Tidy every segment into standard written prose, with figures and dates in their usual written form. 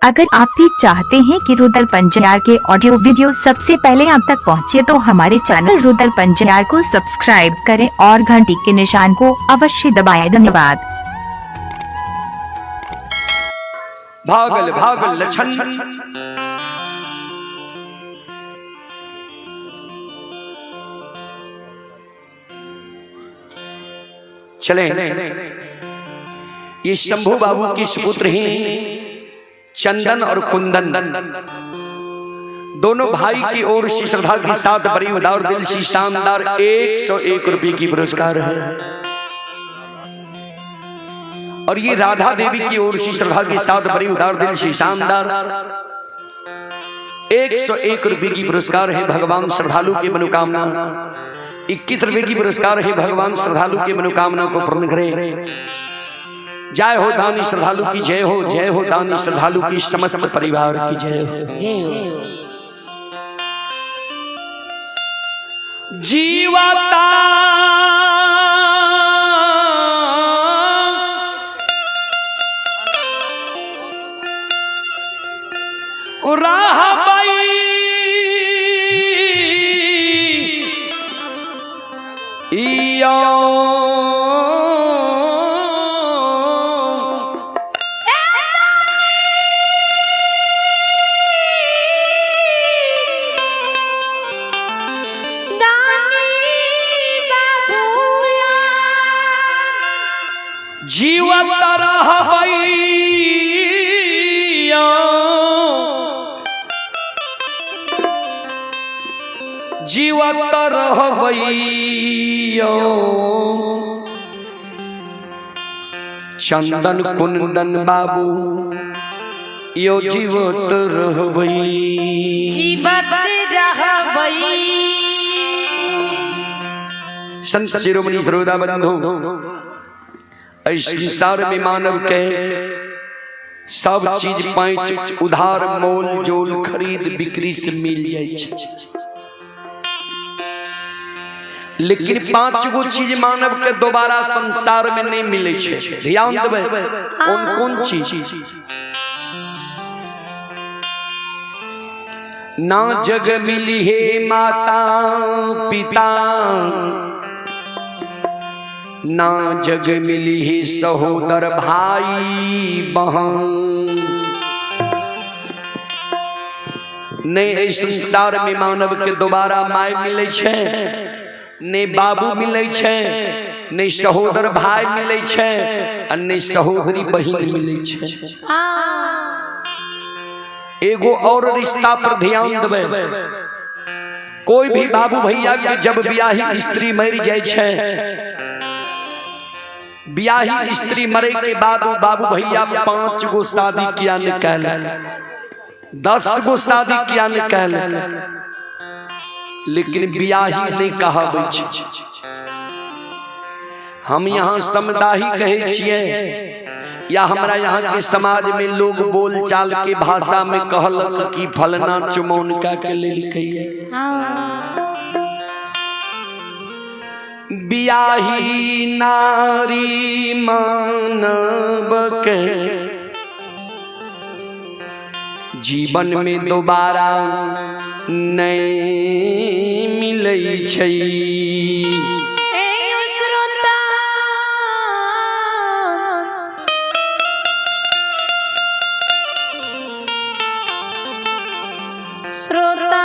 अगर आप भी चाहते हैं कि रुदल पंजियार के ऑडियो वीडियो सबसे पहले आप तक पहुंचे तो हमारे चैनल रुदल पंजियार को सब्सक्राइब करें और घंटी के निशान को अवश्य दबाएं। धन्यवाद। भागल भागल लछन चले। ये शंभू बाबू की सुपुत्र ही चंदन और कुंदन दोनों भाई की ओर से श्रद्धा के साथ बड़ी उदार दिल सी शानदार 101 रुपए की पुरस्कार है। और ये राधा देवी की ओर से श्रद्धा के साथ बड़ी उदार दिल सी शानदार 101 रुपए की पुरस्कार है। भगवान श्रद्धालु की मनोकामना 21 रुपए की पुरस्कार है। भगवान श्रद्धालु की मनोकामना को पूर्ण करे। जय हो दानी श्रद्धालु की जय हो, जय हो दानी श्रद्धालु की समस्त परिवार की जय हो। जीवता राह जीवत रहबैया जीवत रहबैया चंदन कुंदन बाबू यो जीवत रहबै जीवत रहबै। संत शिरोमणि श्रोता बंधु, एहि संसार में मानव के सब चीज पैंच उधार मोल जोल खरीद बिक्री से मिल जाए छै, लेकिन पांच गो चीज मानव के दोबारा संसार में नहीं मिले छै। ध्यान देबै कौन कौन चीज। ना जग मिली हे माता पिता, ना जग मिली हे सहोदर भाई बहन। नहीं एहि संसार में मानव के दोबारा my मिले छै, नहीं बाबू मिले छै, नहीं सहोदर भाई मिले छै आ नहीं सहोदरी बहिन मिले छै। एगो और रिश्ता पर ध्यान देबै। कोई भी बाबू भैया के जब बियाही स्त्री मर जाए छै, बियाही स्त्री मरे के बाद वो बाबू भैया 5 गो शादी किया निकाल, 10 गो शादी किया निकाल, लेकिन बियाही नहीं कहाबै छै। हम यहाँ समदाही कहै छियै या हमरा यहाँ के समाज में लोग बोल चाल के भाषा में कहलक कि फलना चुमौन का के लेलकै। बियाही नारी मानव के जीवन में दोबारा नहीं मिलै छै। श्रोता श्रोता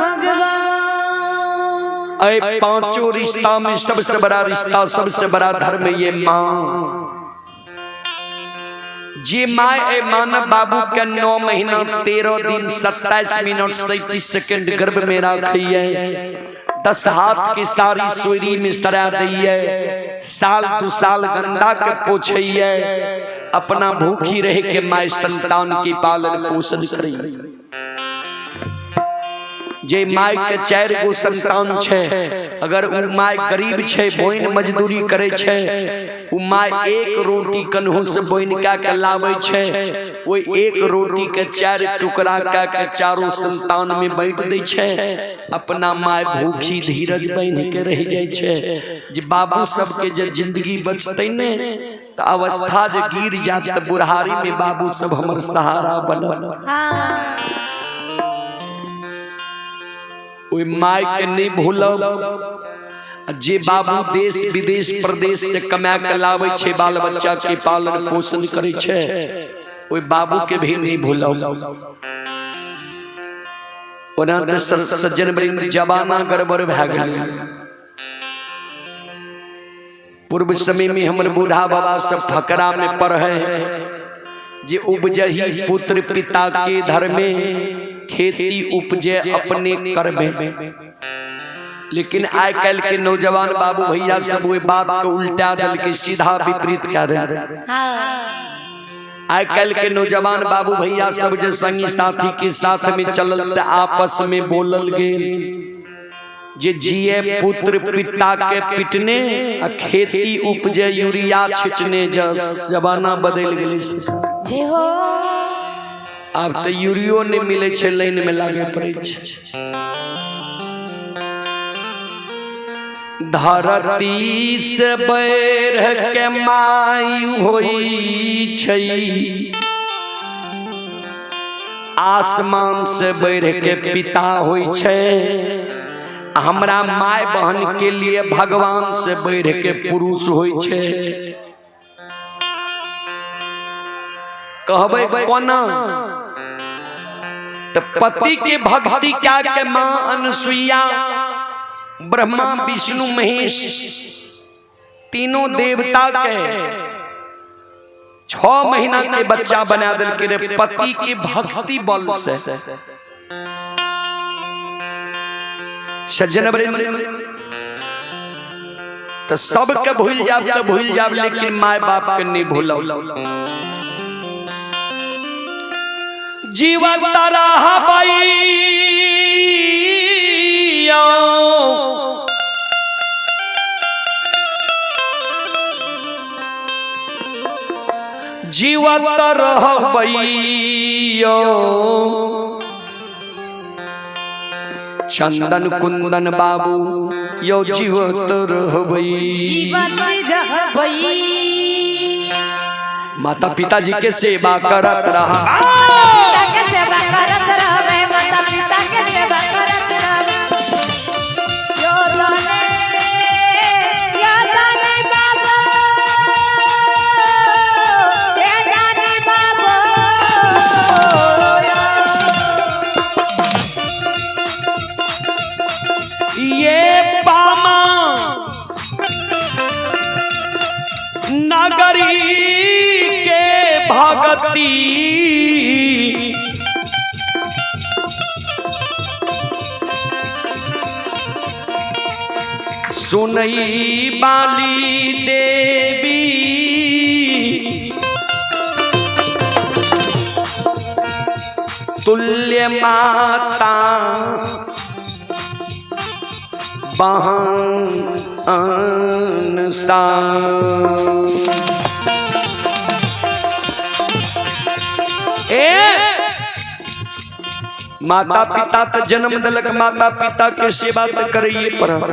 भगवान, अय पांचों रिश्ता में सबसे बड़ा रिश्ता, सबसे बड़ा धर्म ये माँ। जे my ए मानव बाबू के 9 महीना 13 दिन 27 मिनट 37 सेकंड गर्भ में राखिए, 10 हाथ के सारी सोरी में सरा दैये, साल 2 साल गंदा के पोछैये, अपना भूखी रह के my संतान के पालन पोषण करिए। जे my के 4 गो संतान छै, अगर उ my गरीब छै, बोइन मजदूरी करे छै, उ my 1 रोटी कन्हो से बोइन का के लाबै छै, ओहि 1 रोटी के 4 टुकड़ा का के चारों संतान में बांट दै छै। अपना my भूखी धीरज बान्हि के रह जाय छै। जे बाबू सबके जे जिंदगी बचतै ने तऽ अवस्था जे गिर जायत तऽ बुढ़ारी में बाबू सब हमर सहारा बनल। ओहि माय के नहीं भूलब। जे बाबू देश विदेश प्रदेश से कमा के लाबै छै, बाल बच्चा के पालन पोषण करै छै, ओहि बाबू के भी नहीं भूलब। ओना तऽ सज्जन वृंद जमाना गड़बड़ भए गेलै। पूर्व समय में हमर बूढ़ा बाबा सब फकरा में पढ़े जे उपजही पुत्र पिता के धर्मे, खेती उपजे अपने करमे। लेकिन आइ काल्हि के नौजवान बाबू भैया सब ओहि बात के उल्टा देलकै, सीधा विपरीत कए देलकै। आइ काल्हि के नौजवान बाबू भैया सब जे संगी साथी के साथ में चलल तऽ आपस में बोलल गेल जे जिए पुत्र पिता के पिटने आ खेती उपजे यूरिया छिटने। जमाना बदलि गेलै। आब तऽ यूरियो नहि मिलै छै, लाइन में लागे पड़ै छै। धरती से बैर के माई होई छै, आसमान से बढ़ के पिता होई छै। हमरा माय बहन के लिए भगवान से बढ़ के पुरुष होई छै। कहबै कोना? तऽ पति के भक्ति क्या के माँ अनसुईया ब्रह्मा विष्णु महेश तीनों देवता के 6 महीना के बच्चा बना देलकै रे पति के भक्ति बल से। सज्जन वृंद, तो सबके भूल जाब तो भूल जाब, लेकिन माय बाप के नहीं भूलो। जीवन रहबै जीवत रहबैयो चंदन कुंदन बाबू यो जीवत रहबै। जीवत रहबै। माता पिताजी के सेवा करत रहा। पिता के सेवा करत रहबै, माता पिता के सेवा करत रहबै। यो दाने, यो दाने बाबू, ये दाने बाबू। ये पामा नगरी के भगती सुनई बाली देवी तुल्य माता बहन सा। ए माता पिता तो जन्म दिलक, माता पिता के सेवा तो करैये पड़त,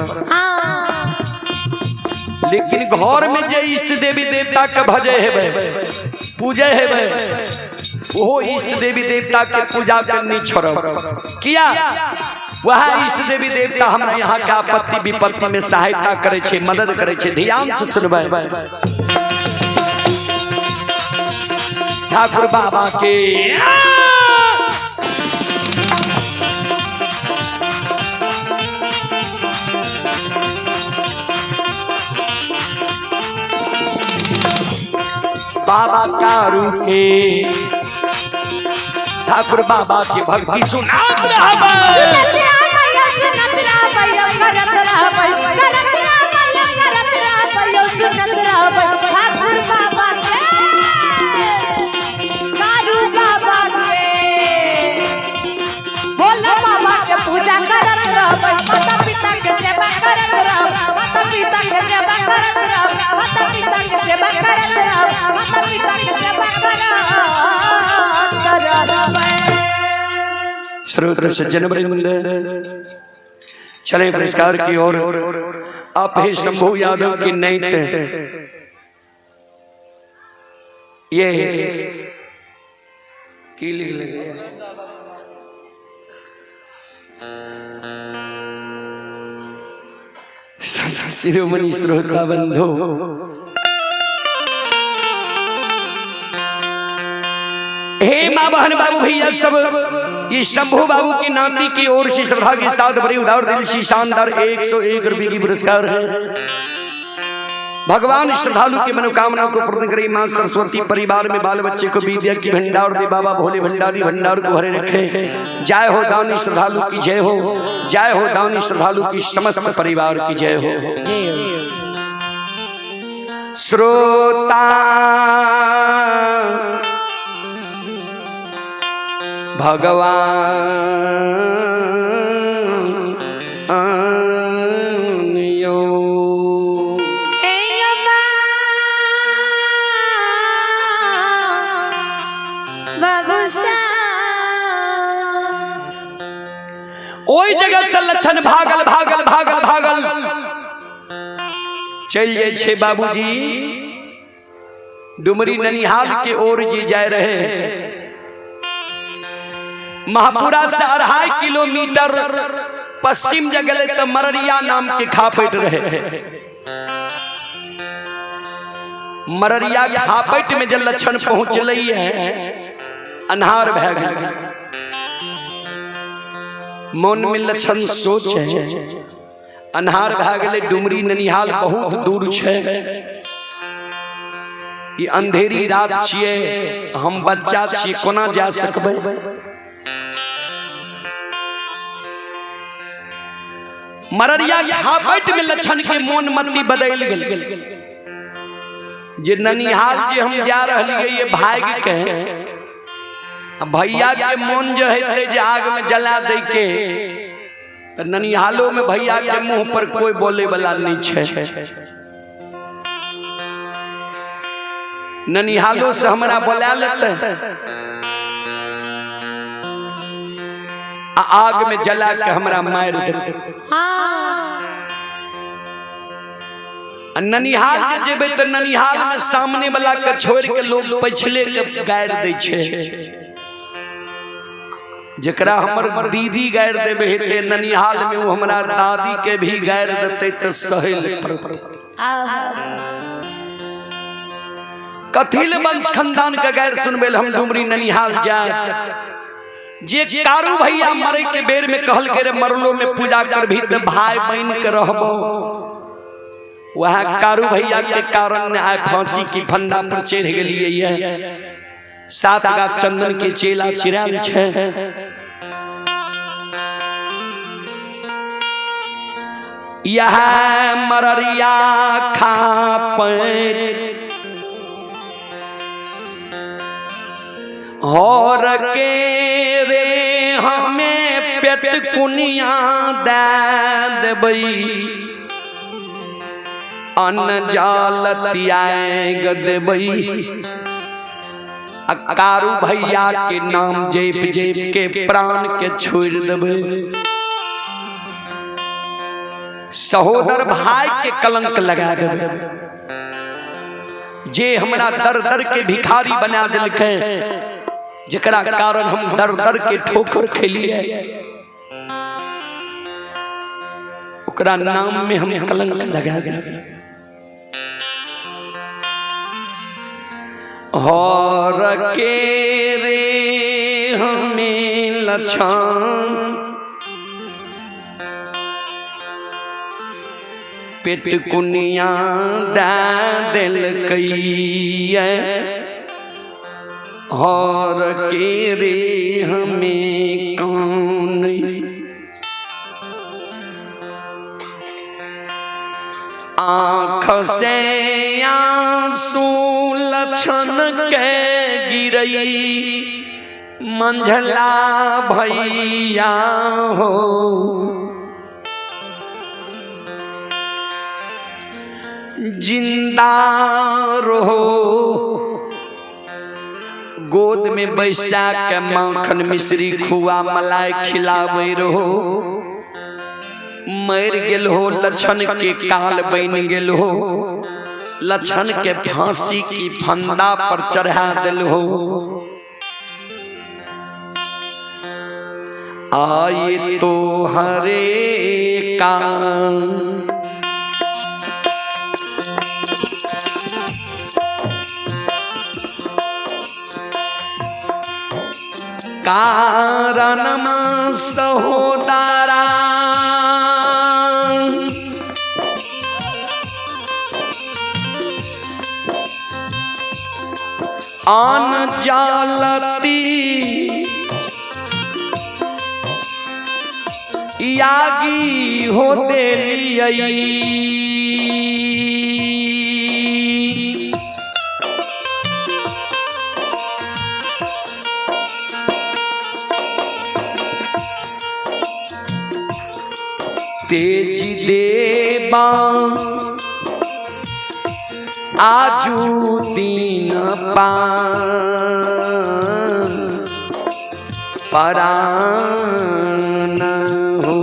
लेकिन घर में जे इष्ट देवी देवता के भजे हेबै, पूजे हेबै, ओहो इष्ट देवी देवता के पूजा के नहीं छोड़ब। किया? वह इष्ट देवी देवता हमरा यहाँ के आपत्ति विपत्ति में सहायता करे छे, मदद करे छे। ध्यान से सुनबै ठाकुर बाबा के। बाबा कारू के ठाकुर बाबा के भक्ति सुनात रहबै। सुनत रहबै, सुनत रहबै, करत रहबै, करत रहबै, करत रहबै, सुनत रहबै ठाकुर बाबा के, कारू बाबा के। भोला बाबा के पूजा करत रहबै, माता पिता के सेवा करत रहबै, माता पिता के सेवा करत रहबै, माता पिता के सेवा करत रहबै, माता पिता के सेवा करत रहबै। श्रोत्र सज्जन वृंद, चले पुरस्कार की ओर। आप ही शंभू यादव की नैत ये की लिख लेंगे शिरोमणि श्रोता बंधु, हे माँ बहन बाबू भैया सब, ये शंभू बाबू की नाती की ओर से श्रद्धा के साथ बड़े उदार दिल से शानदार 101 रुपये की पुरस्कार है। भगवान श्रद्धालु की मनोकामना को पूर्ण करे। माँ सरस्वती परिवार में बाल बच्चे को विद्या की भंडार दे। बाबा भोले भंडारी भंडार को भरे रखे। जय हो दानी श्रद्धालु की जय हो, जय हो दानी श्रद्धालु की समस्त परिवार की जय हो। श्रोता भगवान यो ओहि जगह से लक्षण भागल भागल भागल भागल चलि जाइ छै बाबूजी डुमरी ननिहाल के ओर जे जाय रहे। महापुरा से 2.5 किलोमीटर पश्चिम जे गेलै तऽ मररिया नाम के खापैट रहे। मररिया खापैट में जे लक्षण पहुँचलै है, अन्हार भए गेल। मन में लक्षण सोच है, अन्हार भए गेलै, डुमरी ननिहाल बहुत दूर छै, ई अंधेरी रात छियै, हम बच्चा छियै, कोना जा सकबै। मररिया खापैट में लक्षण के मोन मति बदलि गेल जे ननिहाल जे हम जा रहलियै ये भागि के भैया के मोन जे हेतै जे आग में जला दै के, तऽ ननिहालो में भैया के मुंह पर कोई बोले वाला नहीं छै। ननिहालो से हमरा बोला लेतै आ आग में जला के हमरा मारि देतै। आ ननिहाल जे जेबै तऽ ननिहाल में सामने वाला के छोड़ के लोग पछले के गारि दै छै। जकरा हमर दीदी गारि देबे हेतै ननिहाल में, ओ हमरा दादी के भी गारि देतै तऽ सहै लए पड़तै। कथिल वंश खानदान के गारि सुनबै लए हम डुमरी ननिहाल जायब। जे कारू भैया मरे के बेर में कहलकै रे मरलो में पूजा करबही तऽ भाई बन के रहबो, वह कारू भैया के कारण ने आइ फांसी की फंदा पर चढ़ गेलियै ये। 7 गाछ चंदन के चेला चिरायल छै। यह मररिया खापैत हर के रे हमें पेट कुनिया दे देबै, अन्न जाल त्याग देबै। आ कारू भैया के नाम जप जप के प्राण के छोड़ देबै। सहोदर भाई के कलंक लगा देबै। जे हमरा दर दर के भिखारी बना देलकै, जकरा कारण हम दर दर के ठोकर खेलिए, ओकरा नाम में हम कलंक लगा देबै। हर के रे हमें लछन पेट कुनिया दे देलकै, हर के रे हमें कौन। आँख से आंसू लक्षण के गिरई मंझला भैया हो, जिंदा रहो। गोद में बैसा के माखन मिश्री खुआ मलाई खिलावे रहो, मर गेल हो लक्षण के काल बन गेल हो। लक्षण के फांसी की फंदा पर चढ़ा दिल हो। आए तो हरे का कारण सहोदरा आन जालती यागी हो देलियै। तेज देबा आजू दीन परान हो।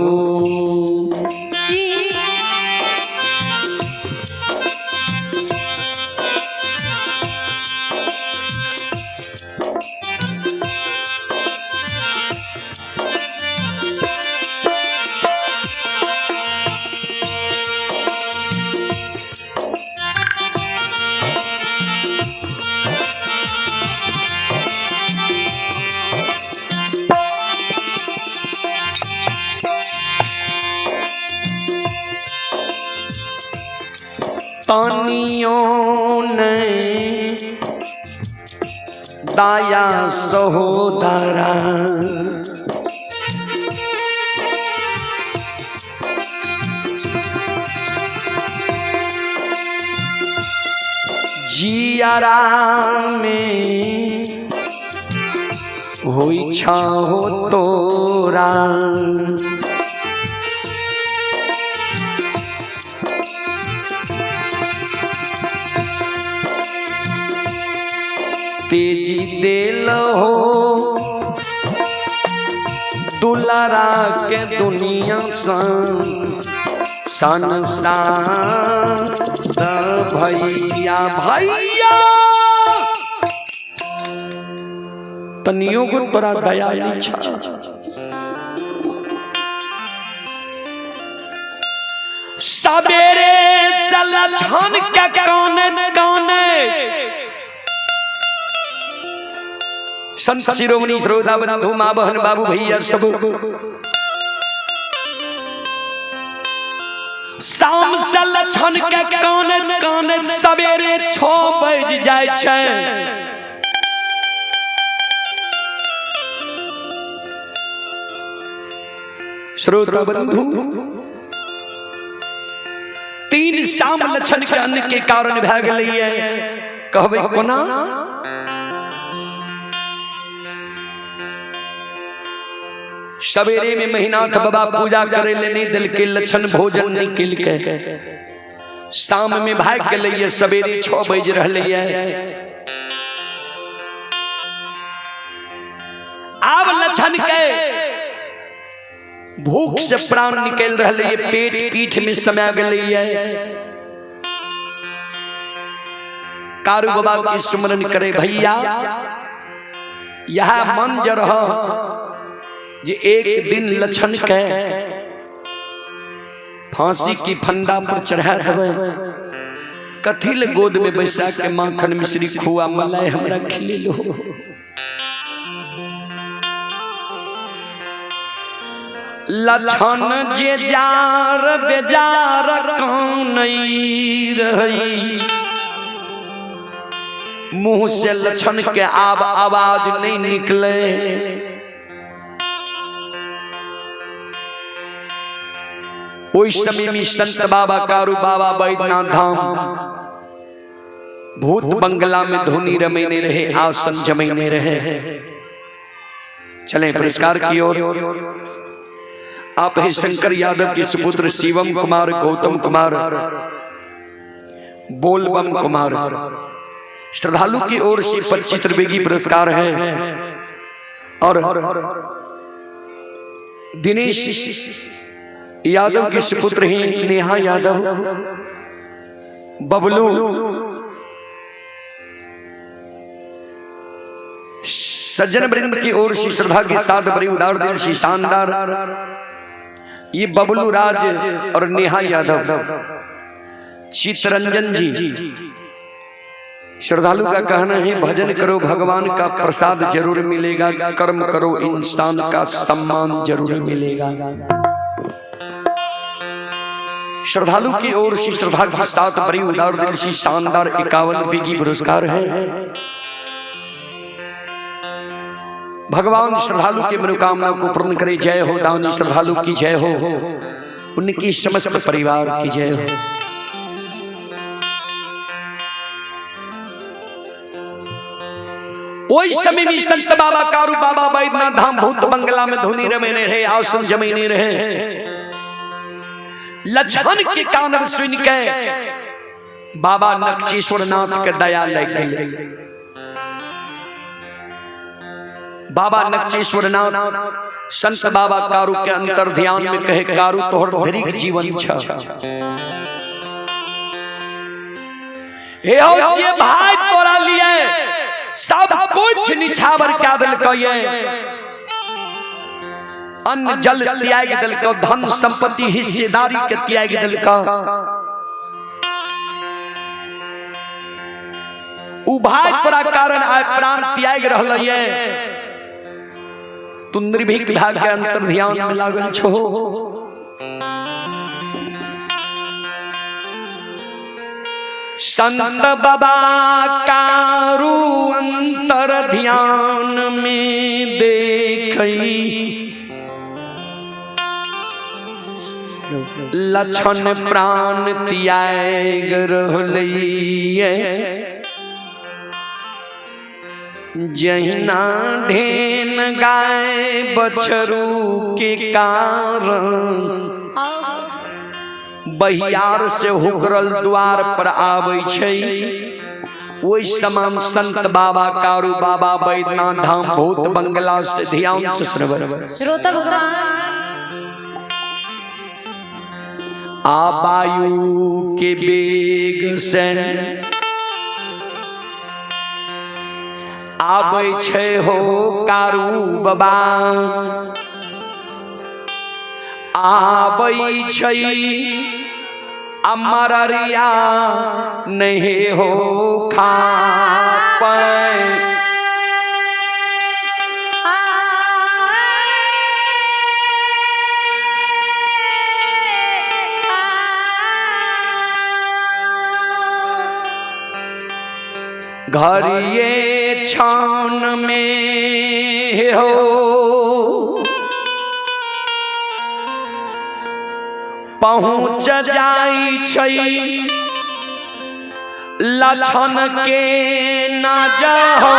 तनियों ने दाया सहोदरा जियारा में होई छहो तोरा। तेजी दिल हो दुलारा के दुनिया संसार भैया भैया तनियो को तोरा दया इच्छा। सबेरे चल छन के काने काने संत शिरोमणि श्रोता बंधु माँ बहन बाबू भैया सब शाम से लक्षण के काने काने सवेरे 6 बज जाय छै। श्रोता बंधु 3 शाम लक्षण के अन्न के कारण भए गेलैये। कहबै कोना? सवेरे में महिनाथ बाबा पूजा करे ले नहीं दिल के लक्षण भोजन नहीं केलकै। शाम में भाग गेलैये, सवेरे 6 बज रहलैये। आब लक्षण के भूख से प्राण निकल रहलैये, पेट पीठ में समा गेलैये। कारू बाबा के सुमरन करे भैया यह मन जरह जे एक दिन लक्षण के फांसी की फंदा पर चढ़ा देबै। कथिल गोद में बैसा के माखन मिश्री खुआ मलाई हमरा खिलेलो। लक्षण जे जार बेजार कौन रही, मुंह से लक्षण के आब आवाज नहीं निकले। ओहि समय में संत बाबा कारू बाबा बैद्यनाथ धाम भूत बंगला में धुनी रमेने रहे, आसन जमेने रहे। चले पुरस्कार की ओर। आप हैं शंकर यादव के सुपुत्र शिवम कुमार, गौतम कुमार, बोलबम कुमार। श्रद्धालु की ओर से 25 रुपए की पुरस्कार है। और दिनेश यादव के सुपुत्र हैं नेहा यादव, बबलू सज्जन वृंद की ओर से श्रद्धा के साथ बड़ी उदार दिल से शानदार ये बबलू राज और नेहा यादव चितरंजन जी श्रद्धालु का कहना है भजन करो भगवान का प्रसाद जरूर मिलेगा, कर्म करो इंसान का सम्मान जरूर मिलेगा। श्रद्धालु की ओर से श्रद्धा के साथ बड़ी उदार दिल से शानदार 51 रुपये की पुरस्कार है। भगवान श्रद्धालु की मनोकामना को पूर्ण करे। जय हो दानी श्रद्धालु की जय हो, उनकी समस्त परिवार की जय हो। ओहि समय में संत बाबा कारू बाबा बैद्यनाथ धाम भूत बंगला में धुनी रमेने रहे, आसन जमीने रहे। लक्षण के कानब सुन के बाबा नकचेश्वर नाथ के दया लग गई। बाबा नकचेश्वर नाथ संत बाबा कारू के अंतर ध्यान में कहे, कारू तोहर धरिक जीवन छ। हे हो जे भाई तोरा लिए सब कुछ निछावर क्या दिलको, ये अन्न जल त्याग दिलको, धन संपत्ति हिस्सेदारी के त्याग दिलको, उ भाई तोरा कारण आय प्राण त्याग रहल ये, तू निर्भीक भाग के अंतर ध्यान में लागल छो। संत बाबा कारू अंतर ध्यान में देखई, लक्षण प्राण त्याग रहलिए, जहिना ढेन गाय बछरू के कारण बहियार से हुकरल द्वार पर आबै छै, ओहि समान संत बाबा कारू बाबा बैद्यनाथ धाम भूत बंगला से ध्यान से श्रवण श्रोता भगवान। आ वायु के वेग से आबै छै हो कारू बाबा, आबै छै अमरिया नहीं हो खा घरिये छान में हो पहुँच जाई छै लक्षण के न जाओ।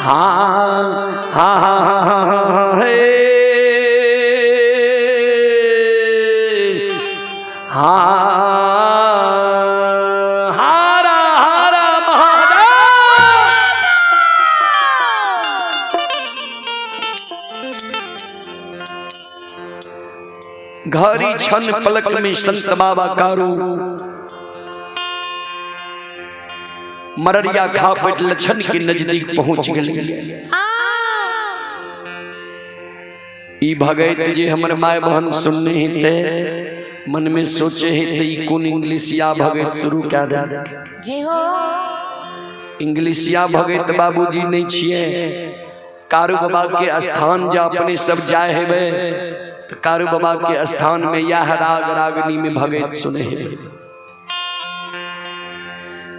हाँ हाँ हाँ हे हाँ हारा हारा महादेव। घड़ी क्षण पलक में संत बाबा कारू मररिया खापट लक्षण के नजदीक पहुंच गए। ई भगैत जे हमर माय बहन सुनने हेते मन में सोचे हेते ई कोन इंग्लिशिया भगैत शुरू कए देलक। जी हो इंग्लिशिया भगैत बाबूजी नहीं छिए। कारू बाबा के स्थान जा अपने सब जाए हेबे तो कारू बाबा के स्थान में यह राग रागनी में भगैत सुने हेबे।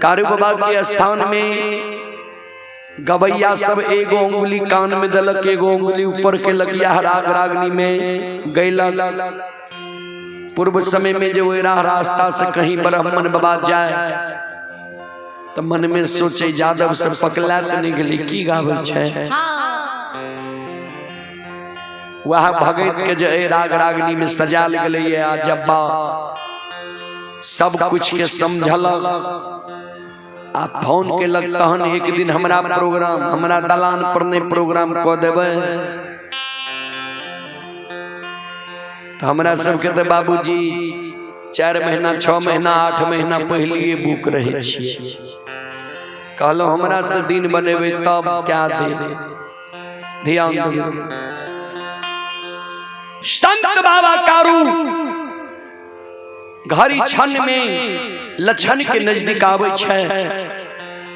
कारू बाबा के स्थान में गवैया सब एगो उंगली कान में दलक एगो उंगली ऊपर के लगिया राग रागनी में गैलक। पूर्व समय में जो राह रास्ता से कहीं ब्राह्मण बाबा जाए तो मन में सोचे यादव से पकला तो नहीं गेली की गावे छै। वह भगत के जे राग रागनी में सजाल गेलै आ जब्बा सब कुछ के समझल आ फोन के लग तहन एक दिन हमरा प्रोग्राम हमरा दलान पर ने प्रोग्राम क देबै। तऽ हमरा सबके तऽ बाबूजी 4 महीना 6 महीना 8 महीना पहिलिए बुक रहै छियै। कहलहुँ हमरा से दिन बनेबै तब क्या दे। ध्यान देबै। संत बाबा कारू घड़ी क्षण में लक्षण के नजदीक आबै छै।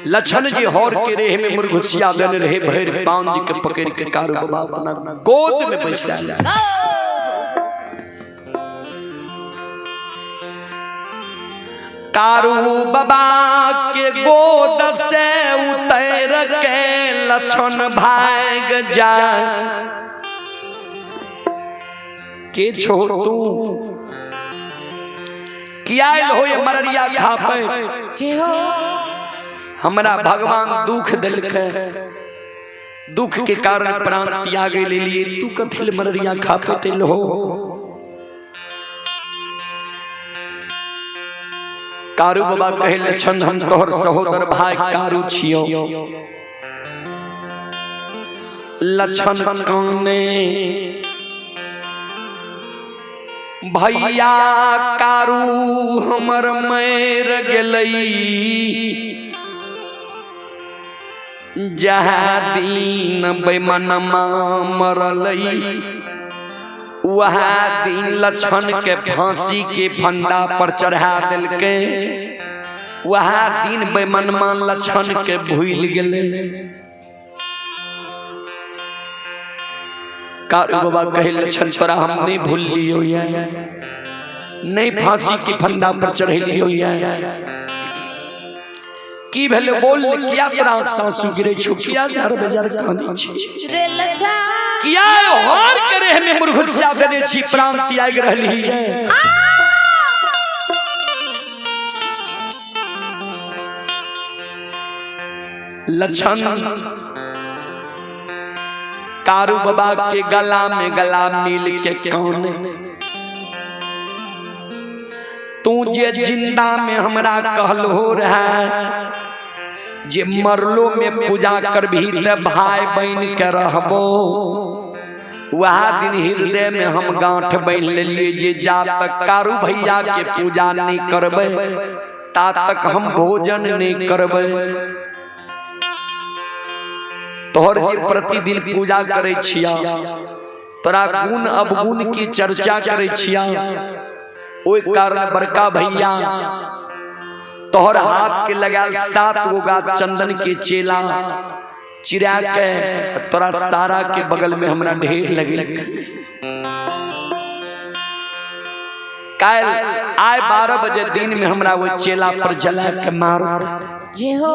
लक्षण जे हर के रेह में मुर्घुसिया देने रहे, भरि पांज के पकड़ के कारू बाबा अपना गोद में बैसा। कारू बाबा के गोद से उतर के लक्षण भाग जाए। के छो तू किया आयल हो ये मररिया खापे? हमरा भगवान दुख दिलकै, दुख के कारण प्राण त्यागे ले लिए, तू कथिल मररिया खापे तेल हो? कारू बाबा कहे लक्षण हम तोहर सहोदर भाई कारू छियो। लक्षण काने भैया कारू हमर मर गेलै, जहाँ दिन बेमनमा मरलै वहाँ दिन लक्षण के फांसी के फंदा पर चढ़ा देलकै, वहाँ दिन बेमनमा लक्षण के भूल गेलै। कारू बाबा कहे लक्षण तोरा हम नहीं भूल लियो ये, नहीं फांसी के फंदा पर चढ़ेलियो ये। की भेले बोल ने, किया तोरा आँख सासू गिरे छौ, किया जार बेजार कानै छी रे लच्छा, किया हर के रेह में मुर्घुसिया देने छी, प्राण त्याग रहली है। लक्षण कारू बाबा के गला में गला मिल के कौन तू जे जिंदा में हमरा कहल हो रहा जे मरलो में पूजा करबही त भाई बन के रहबो, वह दिन हृदय में हम गांठ बांध लेलिए जे जा तक कारू भैया के पूजा नहीं करबै ता तक हम भोजन नहीं करबै। तोहर जे प्रतिदिन पूजा करै छिया, तोरा गुण अवगुण की चर्चा करै छिया, ओहि कारण बड़का भैया तोहर हाथ के लगाल 7 गो गाछ चंदन के चेला चिरा के तोरा सारा के बगल में हमरा ढेर लगे। काल आए 12 बजे दिन में हमरा वो चेला पर जला के मार। जी हो।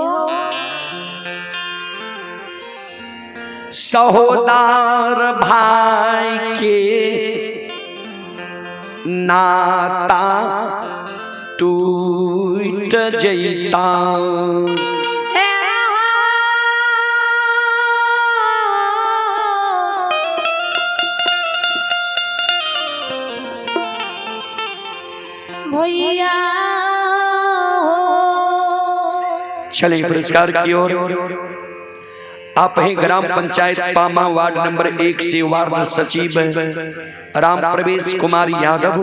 सहोदार भाई के नाता टूट जैता, भैया। चलिए पुरस्कार की ओर। आप हैं ग्राम पंचायत पामा वार्ड नंबर 1 से वार्ड सचिव राम प्रवेश कुमार यादव।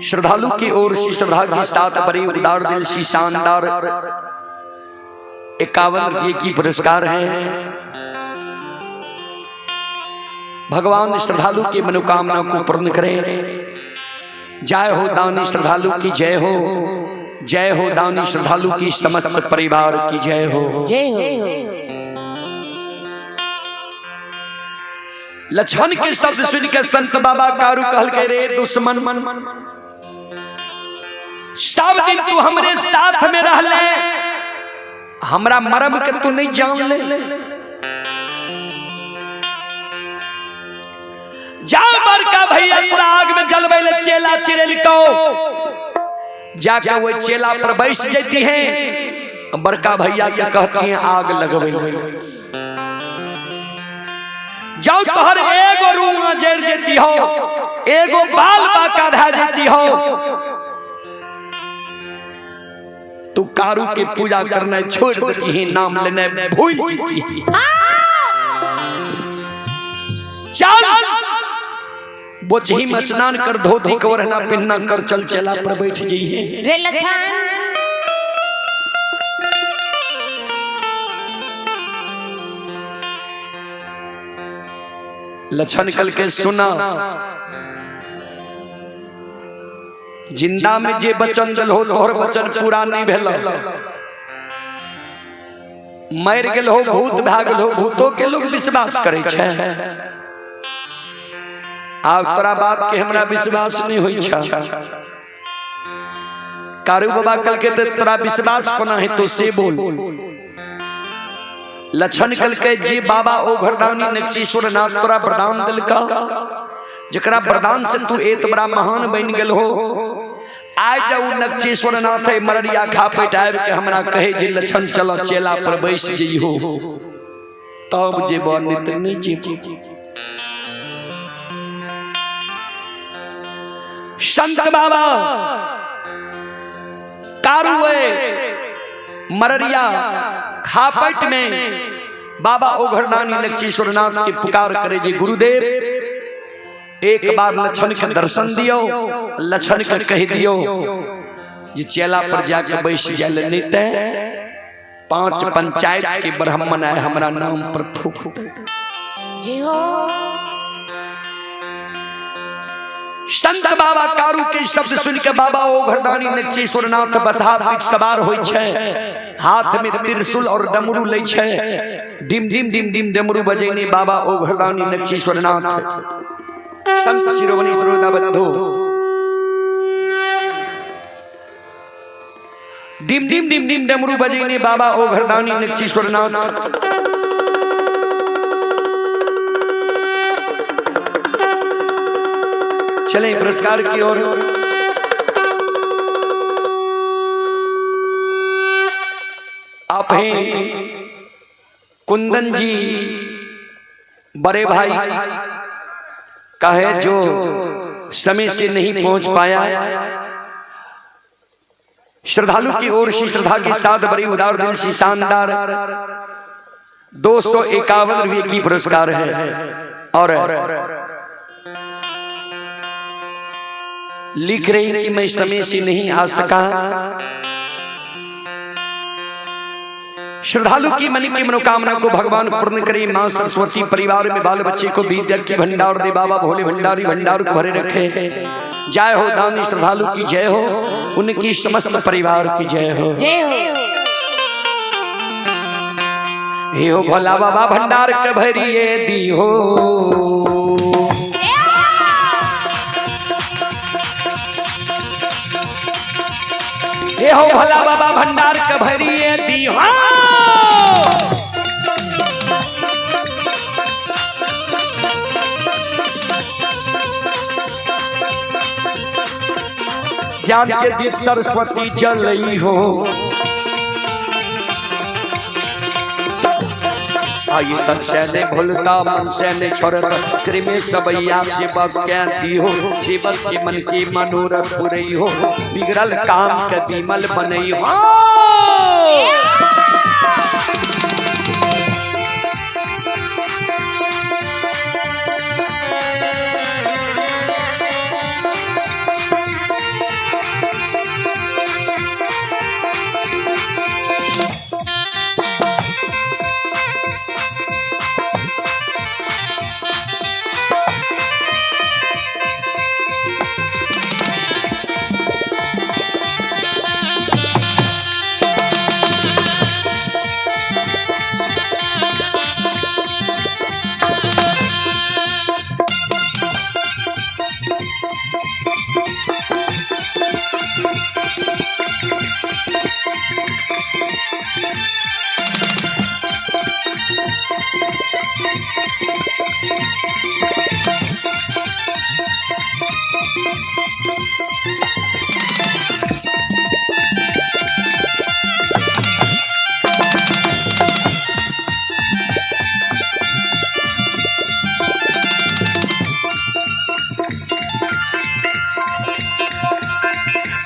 श्रद्धालु की ओर से श्रद्धा के साथ बड़े उदार दिल से शानदार 51 रुपये की पुरस्कार है। भगवान श्रद्धालु की मनोकामना को पूर्ण करें। जय हो दानी श्रद्धालु की जय हो, जय हो दानी श्रद्धालु की समस्त परिवार की जय हो, जय हो। लक्षण के शब्द सुन के संत बाबा कारू कहल के रे दुश्मन, सब दिन तू हमरे साथ में रहले, हमरा मरम के तू नहीं जान ले। जाओ बड़का भैया तोरा आग में जलबै ले चेला चिरेल को, जाके वो चेला पर बैस जाती है, बड़का भैया के कहती है आग लगबै ले। जाओ तोहर एगो रूआ जर जेती हो, एगो बाल बाका भा जेती हो, तू कारू के पूजा करना छोड़ देती है, नाम लेने भूल जेती है। चल बोचही में स्नान कर धोती के ओढ़ना पिन्ना कर चल चेला पर बैठ जइहे। रे लछन लछन कल के सुना, जिंदा में जे बचन दिल हो तोहर बचन पूरा नहीं भेल, मर गेल हो भूत भए गेल हो, भूतो के लोग विश्वास करे छै। आब तोरा बात के हमरा विश्वास नहीं होइ छै। कारू बाबा कल के तोरा विश्वास कोना है तो से बोल। लछन कल के जे बाबा ओ घरदानी नक्षीश्वर नाथ तोरा वरदान दिलका, जकरा वरदान से तू एत बड़ा महान बन गेल हो, आइ जाऊ नक्षीश्वर नाथ मररिया खा पेट आबि के हमरा कहे जे लछन चल चेला पर बैस जइहो, तब जेबो नित नहीं जेबो। संत बाबा कारू मररिया खापट में बाबा ओघरदानी नक्षीश्वर नाथ के पुकार करे जे गुरुदेव एक बार लछन के दर्शन दियो, लछन के कह दियो जे चेला पर जाके बैस जाए, नहीं ते 5 पंचायत के ब्राह्मण आए हमरा नाम पर थूक। जी हो। संत बाबा कारू के शब्द सुन के बाबा ओघरदानी नक्षीश्वर नाथ बसहा पीठ सवार होइ छै, हाथ में त्रिशूल और डमरू लै छै, डिम डिम डिम डिम डमरू बजेने बाबा ओघरदानी नक्षीश्वर नाथ। संत शिरोमणि श्रोता बंधु डिम डिम डिम डिम डमरू बजेने बाबा ओघरदानी नक्षीश्वर नाथ। चले पुरस्कार की ओर। आप हैं कुंदन जी बड़े भाई कहे जो समय से नहीं पहुंच पाया, श्रद्धालु की ओर से श्रद्धा के साथ बड़ी उदार दिल से शानदार 251 रुपये की पुरस्कार है। और लिख रही कि मैं समय से नहीं आ सका। श्रद्धालु की मन की मनोकामना को भगवान पूर्ण करे। मां सरस्वती परिवार में बाल बच्चे को विद्या की भंडार दे। बाबा भोले भंडारी भंडार को भरे रखे। जय हो दानी श्रद्धालु की जय हो, उनकी समस्त परिवार की जय हो। जय हो। हे हो भोला बाबा भंडार के भरिए दी हो। हे हो भोला बाबा भंडार के भरिए दी हो। ज्ञान के दीप सरस्वती जलई हो। आइए तन से ने भूलता मन से ने छोड़त कृमि सबैया सेवक के दी हो। सेवक के मन की मनोरथ पुरई हो, बिगड़ल काम के विमल बनई हो।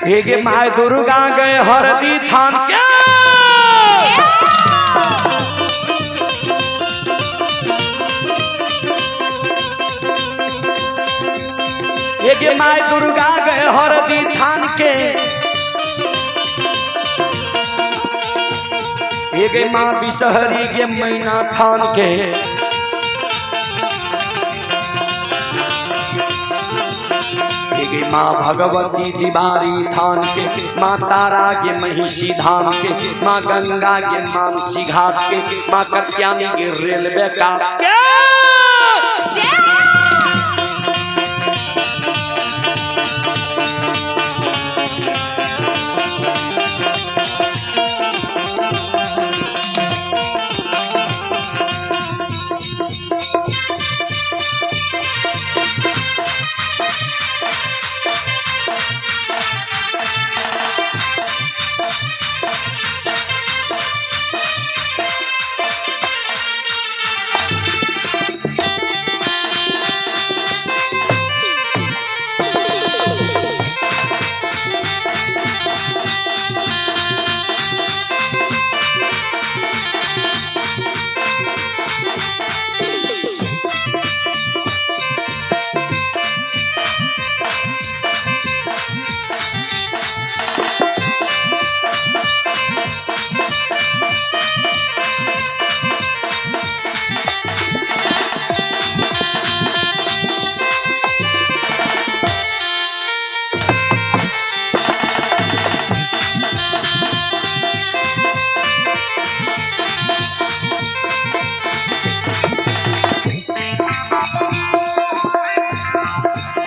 हे my Durga गए हरदी थान के। एक माय दुर्गा गए हरदी थान के, एक माँ बिसहरी के मैना थान के, एक माँ भगवती दिवारी थान के, माँ तारा के महिषी धाम के, माँ गंगा के मानसी घाट के, माँ कत्यानी के रेलवे काट के।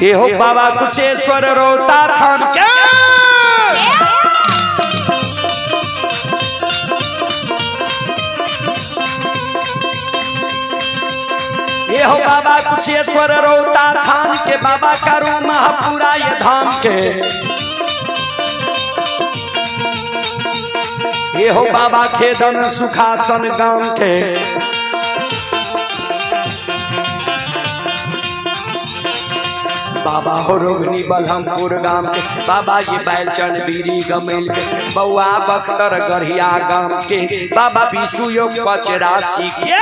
ये हो बाबा कुशेश्वर रोता थान के। ये हो बाबा कुशेश्वर रोता थान के, बाबा करू महापुरा ये धाम के। ये हो बाबा खेदन सुखासन गांव के। बाबा हो रोगनी बलहमपुर गांव के, बाबा जी बैलचंद बीरी गमेल के, बउआ बख्तर गढ़िया गांव के, बाबा विशु योग पचरासी के।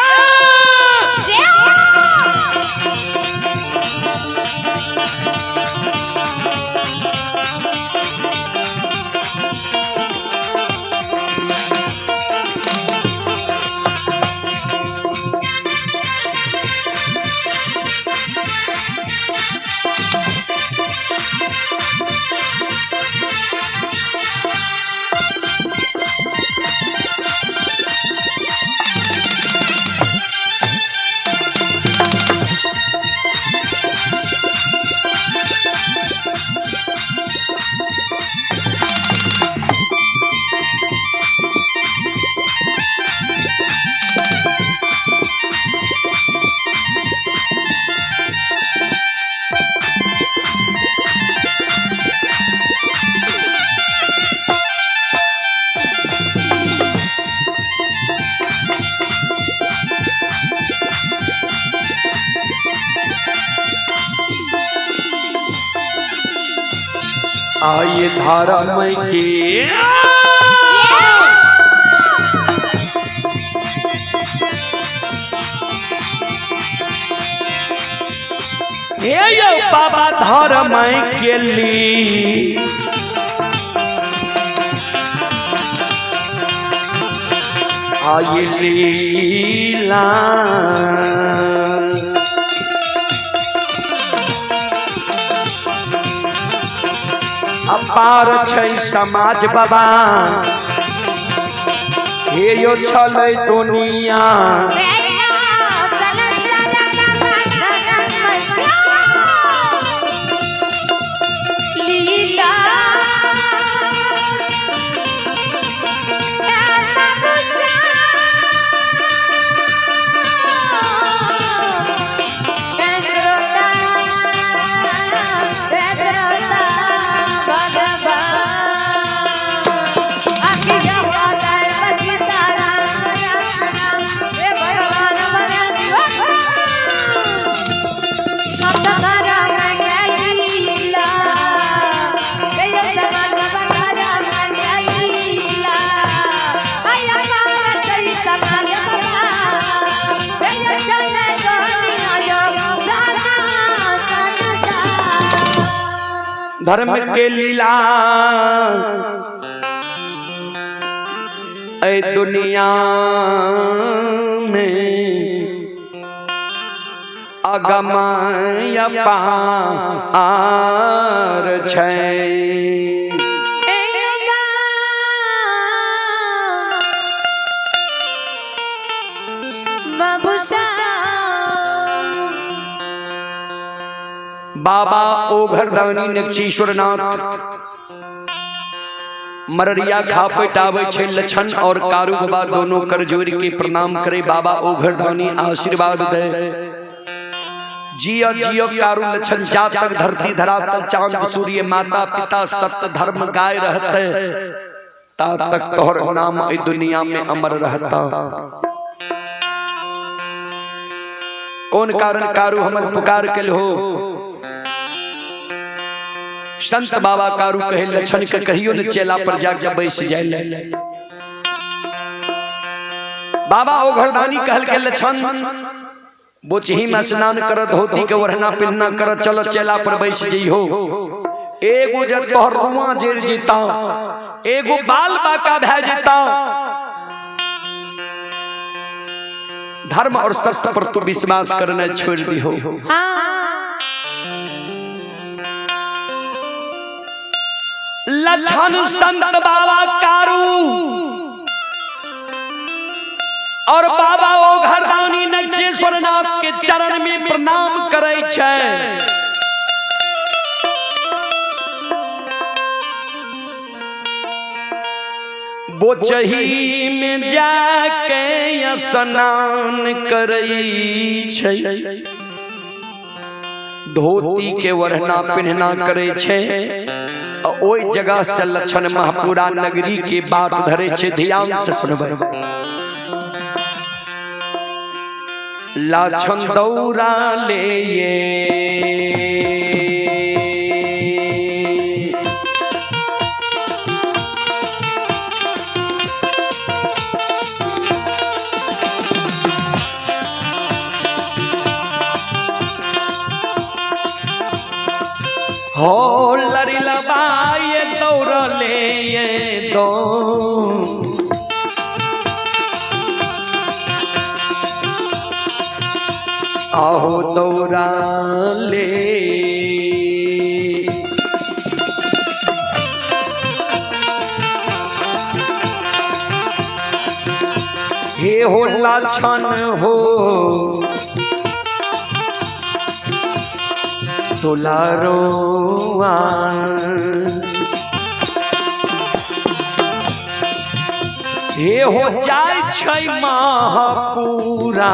आइए धर्म के हे यो बाबा धर्म के ली आइए लीला अपार छै समाज बाबा, हे यो छलै दुनिया। लीला भगवान। धर्म के लीला ऐ दुनिया में अगम अपार छै। बाबा ओघरदानी नक्षीश्वरनाथ मररिया खापेट आवे छे लछन और कारू बाबा दोनों कर जोड़ के प्रणाम करे। बाबा ओघरदानी आशीर्वाद दे। जियो जियो कारू लछन, जा तक धरती धरातल चांद सूर्य माता पिता सत्य धर्म गाय रहते ता तक तोहर नाम ए दुनिया में अमर रहता। कौन कारण कारू हमर पुकार के हो? संत बाबा कारू कहे लछन के कहियो न चेला पर जाके बैस जाए। बाबा ओघरदानी कहल के लछन बोचही में स्नान कर, धोती के ओढ़ना पिन्हना कर, चलो चेला पर बैस जइहो। एगो जे तोहर रुआ जेर जीता, एगो बाल बाका भै जीता, धर्म और सत्य पर तू विश्वास करना छोड़ दिहो। लछन संत बाबा कारू और बाबा ओघरदानी नक्षेश्वरनाथ के चरण में प्रणाम करे छै। बोचही में जाके स्नान करै छै, धोती के ओढ़ना पिन्हना करे छै। ओई जगह से लछन महपुरा नगरी के बाट धरे छै। ध्यान से सुनबै। लछन दौड़ा ले ये हो लरी लबाए दौड़ले ये दो आहो दौड़ा ले। हे हो लछन हो दुलारोआ हे हो जाय छै महापुरा।